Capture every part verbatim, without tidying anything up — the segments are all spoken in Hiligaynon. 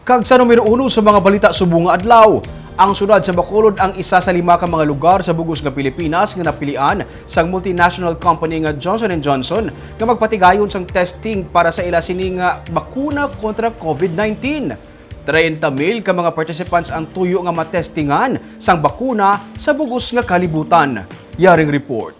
Kag sa numero uno sa mga balita subong nga adlaw, ang siyudad sa Bacolod ang isa sa lima ka mga lugar sa bug-os nga Pilipinas nga napilian sang multinational company nga Johnson and Johnson nga magpatigayon sang testing para sa ila sini nga bakuna kontra COVID nineteen. Treinta mil ka mga participants ang tuyo nga matestingan sang bakuna sa bug-os nga kalibutan. Yaring report.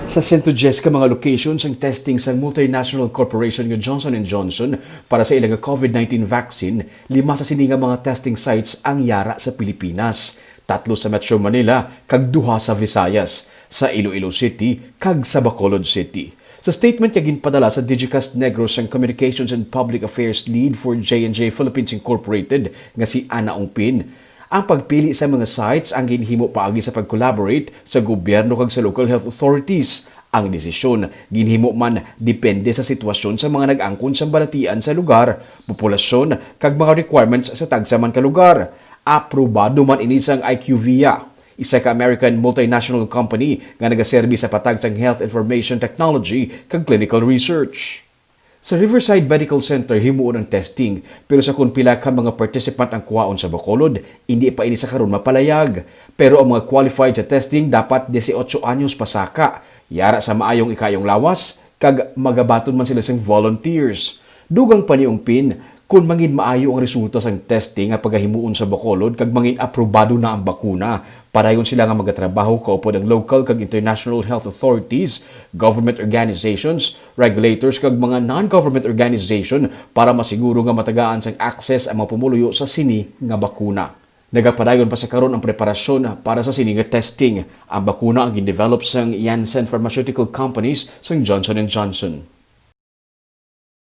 Sa sento diyes ka mga location sang testing sang multinational corporation nga Johnson and Johnson para sa ila nga COVID nineteen vaccine, lima sa sini nga mga testing sites ang yara sa Pilipinas, tatlo sa Metro Manila kag duha sa Visayas, sa Iloilo City kag sa Bacolod City. Sa statement nga ginpadala sa Digicast Negros ang Communications and Public Affairs Lead for J and J Philippines Incorporated nga si Ana Ongpin, ang pagpili sa mga sites ang ginhimo paagi sa pag-collaborate sa gobyerno kag sa local health authorities. Ang desisyon ginhimo man depende sa sitwasyon sa mga nag-angkon sang balatian sa lugar, populasyon, kag mga requirements sa tagsa man ka lugar. Aprobado man ini sang IQVIA, isa ka American multinational company nga nagaserbi sa patag sang health information technology kag clinical research. Sa Riverside Medical Center himuon ang testing, pero sa kon pila ka mga participant ang kuhaon sa Bacolod, indi pa ini sa karon mapalayag. Pero ang mga qualified sa testing dapat dieciocho anyos pasaka, yara sa maayong ikaayong lawas, kag magabaton man sila sing volunteers. Dugang pa ni Ongpin, kon manginmaayo ang resulta sang testing nga pagahimuon sa Bacolod kag mangin-aprobado na ang bakuna, padayon sila nga magatrabaho kaupod ang local kag international health authorities, government organizations, regulators, kag mga non-government organization para masiguro nga matagaan sang access ang mga pumuluyo sa sini nga bakuna. Nagapadayon pa sa karon ang preparasyon para sa sini nga testing. Ang bakuna ang gin-develop sang Janssen Pharmaceutical Companies sang Johnson and Johnson.